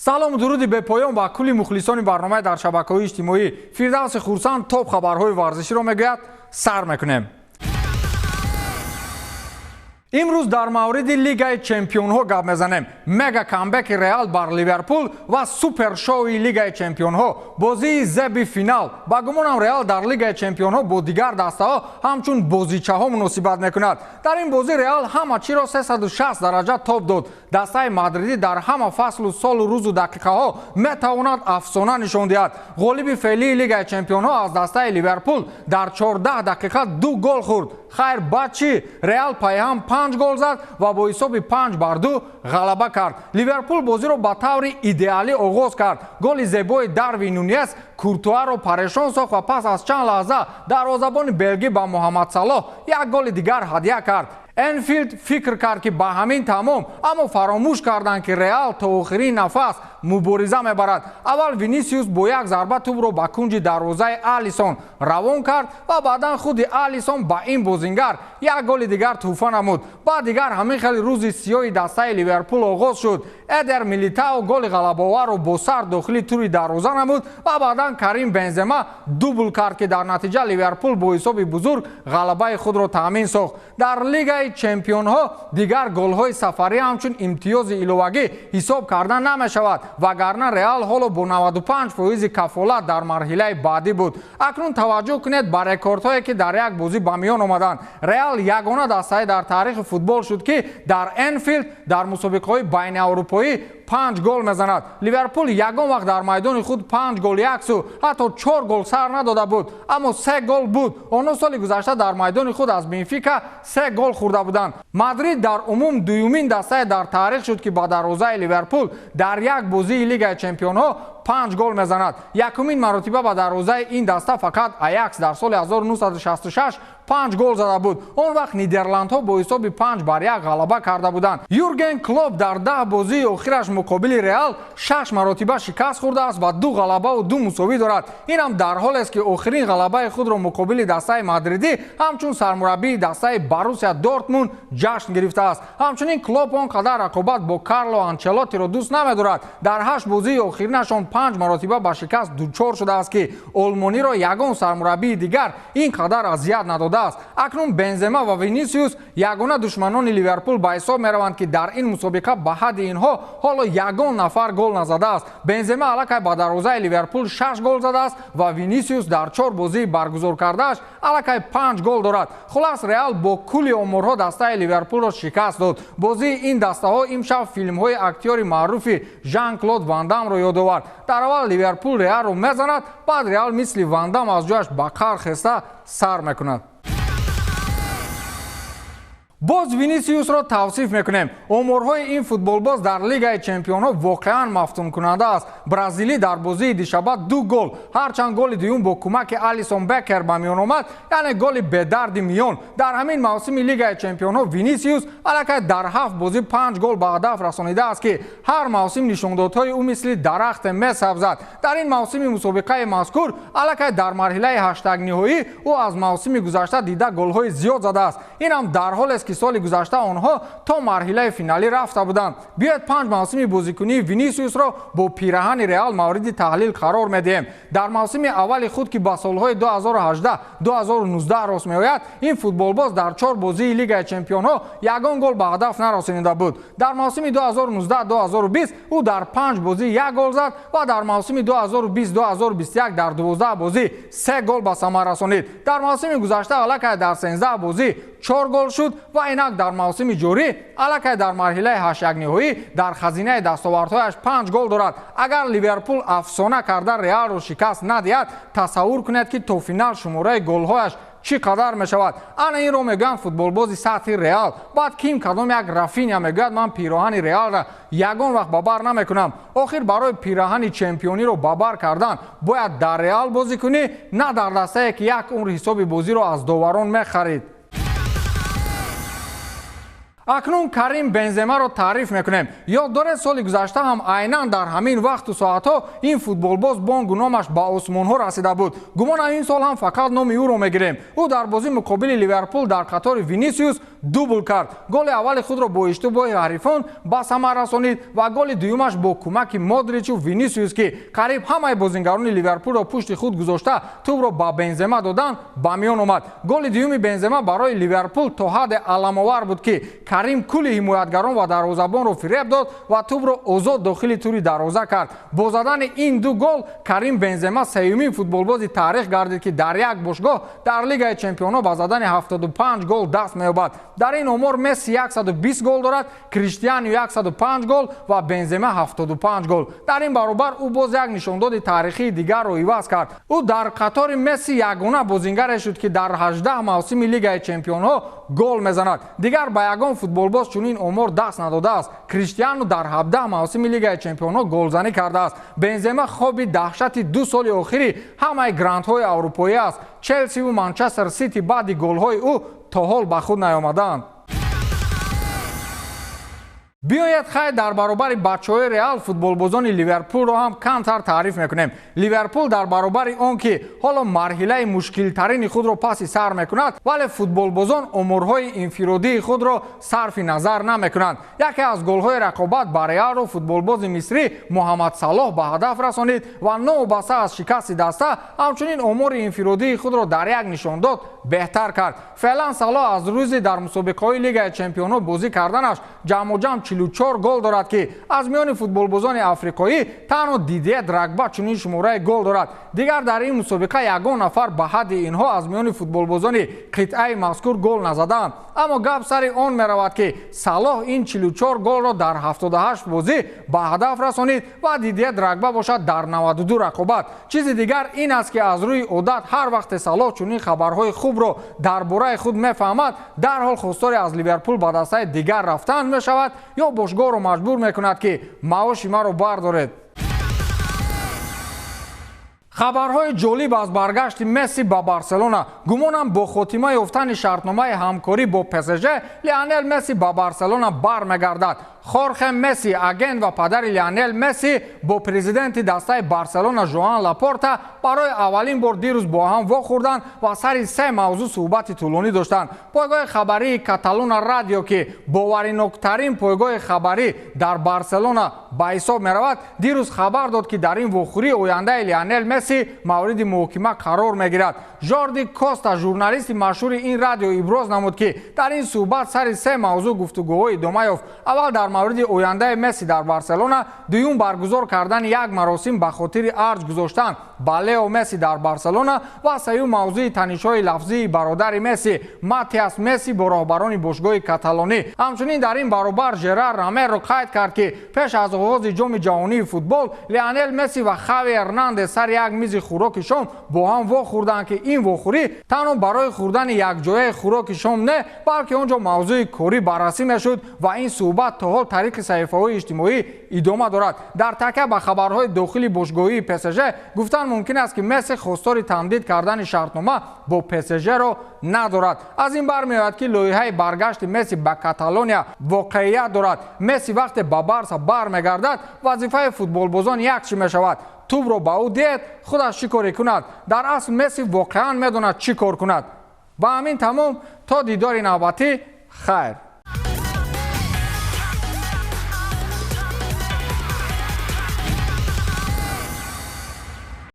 Салому дуруди бепоён ба кулли мухлисони барномаи дар шабакаҳои иҷтимоӣ. Фирдавси Хурсанд топ хабарҳои варзиширо мегӯяд. Сар мекунем. Имрӯз дар мавриди Лигаи чемпионҳо гап мезанем. Мега камбеки Реал бар Ливерпул ва супершоуи Лигаи чемпионҳо, бозии зеби финал. Ба гумонам, Реал дар Лигаи чемпионҳо бо дигар дастаҳо ҳамчун бозичаҳо муносибат мекунад. Дар ин бозӣ Реал ҳама чиро 360 дараҷа тоб дод. Дастаи мадридӣ дар ҳама фаслу солу рӯзу дақиқаҳо метавонад афсона нишон диҳад. Ғолиби феълии Лигаи чемпионҳо аз дастаи Ливерпул дар 14 дақиқа ду гол хӯрд. Хайр, баъд чӣ? Реал пайҳам панҷ гол зад ва бо ҳисоби 5-2 ғалаба кард. Ливерпул бозиро ба таври идеалӣ оғоз кард. Голи зебои Дарвин Нунес Куртуаро парешон сохт ва пас аз чанд лаҳза дарвозабони белгӣ ба Муҳаммад Салоҳ як голи дигар ҳадя кард. Энфилд фикр кард, ки ба ҳамин тамом, аммо фаромӯш карданд, ки Реал то охирин нафас мубориза мебарад. Аввал Винисиус бо як зарба тӯбро ба кунҷи дарвозаи Алисон равон кард ва баъдан худи Алисон ба ин бозингар як голи дигар тӯҳфа намуд. Баъд дигар ҳамин хели рӯзи сиёҳи дастаи Ливерпул оғоз шуд. Эдер Милитао голи ғалабаоварро бо сар дохили тури дарвоза намуд ва баъдан Карим Бензема дубл кард, ки дар натиҷа Ливерпул бо ҳисоби бузург ғалабаи худро таъмин сохт. Дар Лигаи чемпионҳо дигар голҳои сафарӣ ҳамчун имтиёзи иловагӣ ҳисоб карда намешавад, вагарна Реал ҳоло бо 95 фоизи кафолат дар марҳилаи баъдӣ буд. Акнун таваҷҷӯҳ кунед ба рекордҳое, ки дар як бозӣ ба миён омаданд. Реал ягона дастае дар таърихи футбол шуд, ки дар Энфилд дар мусобиқаҳои байниаврупоӣ панҷ гол мезанад. Ливерпул ягон вақт дар майдони худ панҷ гол яксу, ҳатто чор гол сар надода буд, аммо се гол буд. Онҳо соли гузашта дар майдони худ аз Бенфика се гол хӯрда буданд. Мадрид дар умум дуюмин дастае дар таърих шуд, ки ба дарвозаи Ливерпул дар як бозии Лигаи чемпионҳо панҷ гол мезанад. Якумин маротиба ба дарвозаи ин даста фақат Аякс дар соли 1966 панҷ гол зада буд. Он вақт нидерландҳо бо ҳисоби 5-1 ғалаба карда буданд. Юрген Клоп дар 10 бозии охираш муқобили Реал шаш маротиба шикаст хӯрдааст ва ду ғалабаву ду мусовӣ дорад. Инам дар ҳолест, ки охирин ғалабаи худро муқобили дастаи мадридӣ ҳамчун сармураббии дастаи Боруссия Дортмунд ҷашн гирифтааст. Ҳамчунин Клоп он қадар рақобат бо Карло Анчелоттиро дӯст намедорад. Дар ҳашт бозии охиринашон панҷ маротиба ба шикаст дучор шудааст, ки олмониро ягон сармураббии дигар ин қадар азият надодааст. Акнун Бензема ва Винисиус ягона душманони Ливерпул ба ҳисоб мераванд, ки дар ин мусобиқа ба ҳадди инҳо ҳоло ягон нафар гол назадааст. Бензема аллакай ба дарвозаи Ливерпул шаш гол задааст ва Винисиус дар чор бозии баргузор кардааш аллакай панҷ гол дорад. Хулас, Реал бо кулли оморҳо дастаи Ливерпулро шикаст дод. Бозии ин дастаҳо имшаб филмҳои актёри маъруфи Жан Клод Вандамро ёд овард. Дар аввал Ливерпул Реалро мезанад, баъд Реал мисли Вандам аз ҷояш ба қар хеста сар мекунад. Боз Винисиусро тавсиф мекунем. Оморҳои ин футболбоз дар Лигаи чемпионҳо воқеан мафтункунанда аст. Бразилӣ дар бозии дишаба ду гол, ҳарчанд голи дуюм бо кӯмаки Алисон Бекер ба миён омад, яъне голи бедарди миён. Дар ҳамин мавсими Лигаи чемпионҳо Винисиус аллакай дар ҳафт бозӣ панҷ гол ба ҳадаф расонидааст, ки ҳар мавсим нишондодҳои ӯ мисли дарахте месабзад. Дар ин мавсими мусобиқаи мазкур аллакай дар марҳилаи ҳаштакниҳоӣ ӯ аз мавсими гузашта дида голҳои зиёд задааст. Инам дар ҳолест, ки соли гузашта онҳо то марҳилаи финалӣ рафта буданд. Биёед, панҷ мавсими бозикунии Винисиусро бо пираҳани Реал мавриди таҳлил қарор медиҳем. Дар мавсими аввали худ, ки ба солҳои 2018-2019 рост меояд, ин футболбоз дар чор бозии Лигаи чемпионҳо ягон гол ба ҳадаф нарасонида буд. Дар мавсими 2019-2020 ӯ дар панҷ бозӣ як гол зад ва дар мавсими 2020-2021 дар 12 бозӣ се гол ба самар расонид. Дар мавсими гузашта аллакай дар 13 бозӣ чор гол шуд ва инак дар мавсими ҷорӣ аллакай дар марҳилаи ҳаштякниҳоӣ дар хазинаи дастовардҳояш панҷ гол дорад. Агар Ливерпул афсона карда Реалро шикаст надиҳад, тасаввур кунед, ки то финал шумораи голҳояш чӣ қадар мешавад. Ана инро мегӯянд футболбози сатҳи Реал. Баъд ким кадом як Рафиня мегӯяд, ман пироҳани Реалра ягон вақт ба бар намекунам. Охир барои пираҳани чемпиониро ба бар кардан бояд дар Реал бозӣ кунӣ, на дар дастае, ки як умр ҳисоби бозиро аз доварон мехарид. Акнун Карим Бенземаро таъриф мекунем. Ёд доред, соли гузашта ҳам айнан дар ҳамин вақту соатҳо ин футболбоз бонгу номаш ба осмонҳо расида буд. Гумонам, ин сол ҳам фақат номи ӯро мегирем. Ӯ дар бозӣ муқобили Ливерпул дар қатори Винисиус дубл кард. Голи аввали худро бо иштибоҳи ҳарифон ба самар расонид ва голи дуюмаш бо кӯмаки Модричу Винисиус, ки қариб ҳамаи бозингарони Ливерпулро пушти худ гузошта, тӯбро ба Бензема доданд, ба миён омад. Голи дуюми Бензема барои Ливерпул то ҳадде аламовар буд, ки Карим кулли ҳимоятгарон ва дарвозабонро фиреб дод ва тӯбро озод дохили тури дарвоза кард. Бо задани ин ду гол Карим Бензема сеюмин футболбози таърих гардид, ки дар як бошгоҳ дар Лигаи чемпионҳо ба задани 75 гол даст меёбад. Дар ин омор Месси 120 гол дорад, Криштиану 105 гол ва Бензема 75 гол. Дар ин баробар ӯ боз як нишондоди таърихии дигарро иваз кард. Ӯ дар қатори Месси ягона бозингаре шуд, ки дар 18 мавсими Лигаи чемпионҳо гол мезанад. Дигар ба ягон футболбоз чунин омор даст надодааст. Криштиану дар 17 мавсими Лигаи чемпионҳо голзанӣ кардааст. Бензема хоби даҳшати 2 соли охири ҳамаи грандҳои аврупоӣ аст. Челсиву Манчестер Сити баъди голҳои ӯ то ҳол ба худ наёмадаанд. Биёед, хай, дар баробари бачаҳои Реал футболбозони Ливерпулро ҳам камтар таъриф мекунем. Ливерпул дар баробари он ки ҳоло марҳилаи мушкилтарини худро паси сар мекунад, вале футболбозон оморҳои инфиродии худро сарфи назар намекунанд. Яке аз голҳои рақобат ба Реалро футболбози мисрӣ Муҳаммад Салоҳ ба ҳадаф расонид ва новобаста аз шикасти даста ҳамчунин омори инфиродии худро дар як нишондод беҳтар кард. Феълан Салоҳ аз рӯзи дар мусобиқаҳои Лигаи чемпионҳо бозӣ карданаш ҷамъуҷамъ 44 гол дорад, ки аз миёни футболбозони африқоӣ танҳо Дидье Драгба чунин шумораи гол дорад. Дигар дар ин мусобиқа ягон нафар ба ҳадди инҳо аз миёни футболбозони қитъаи мазкур гол назадаанд. Аммо гап сари он меравад, ки Салоҳ ин 44 голро дар 78 бозӣ ба ҳадаф расонид ва Дидье Драгба бошад дар 92 рақобат. Чизи дигар ин аст, ки аз рӯи одат ҳар вақте Салоҳ чунин хабарҳои хубро дар бораи худ мефаҳмад, дарҳол хостори аз Ливерпул ба дастаи дигар рафтан мешавад ё бошгоҳро маҷбур мекунад, ки маоши маро бардоред. Хабарҳои ҷолиб аз баргашти Месси ба Барселона. Гумонам, бо хотима ёфтани шартномаи ҳамкорӣ бо ПСЖ Лионел Месси ба Барселона бармегардад. Хорхе Месси, агент ва падари Лионел Месси, бо президенти дастаи Барселона Жоан Лапорта барои аввалин бор дирӯз бо ҳам вохӯрданд ва сари се мавзӯъ суҳбати тӯлонӣ доштанд. Пойгоҳи хабарии Каталуна Радио, ки бовариноктарин пойгоҳи хабарӣ дар Барселона ба ҳисоб меравад, дирӯз хабар дод, ки дар ин вохӯрӣ ояндаи Лионел Месси мавриди муҳокима қарор мегирад. Жорди Коста, журналисти машҳури ин радио, иброз намуд, ки дар ин суҳбат сари се мавзӯъ гуфтугӯҳо идома ёфт: аввал, дар мавриди ояндаи Месси дар Барселона, дуюм, баргузор кардани як маросим ба хотири арҷ гузоштан ба Лео Месси дар Барселона ва сеюм, мавзӯи танишҳои лафзии бародари Месси, Матиас Месси, бо роҳбарони бошгоҳи каталонӣ. Ҳамчунин дар ин баробар Жерар Ромеро қайд кард, ки пеш аз оғози Ҷоми ҷаҳонии футбол Леонел Месси ва Хави Эрнандес сари як мизи хӯроки шом бо ҳам вохӯрданд, ки ин вохӯрӣ танҳо барои хӯрдани якҷояи хӯроки шом не, балки он ҷо мавзӯи корӣ баррасӣ мешуд ва ин суҳбат то ҳол тариқи саҳифаҳои иҷтимоӣ идома дорад. Дар такя ба хабарҳои дохили бошгоҳии ПСЖ гуфтан мумкин аст, ки Месси хостори тамдид кардани шартнома бо ПСЖ-ро надорад. Аз ин бармеояд, ки лоиҳаи баргашти Месси ба Каталония воқеият дорад. Месси вақте ба Барса бармегардад, вазифаи футболбозон як чӣ мешавад: тӯбро ба ӯ диҳед, худаш чӣ коре кунад. Дар асл Месси воқеан медонад, чӣ кор кунад. Ба ҳамин тамом, то дидори навбатӣ, хайр.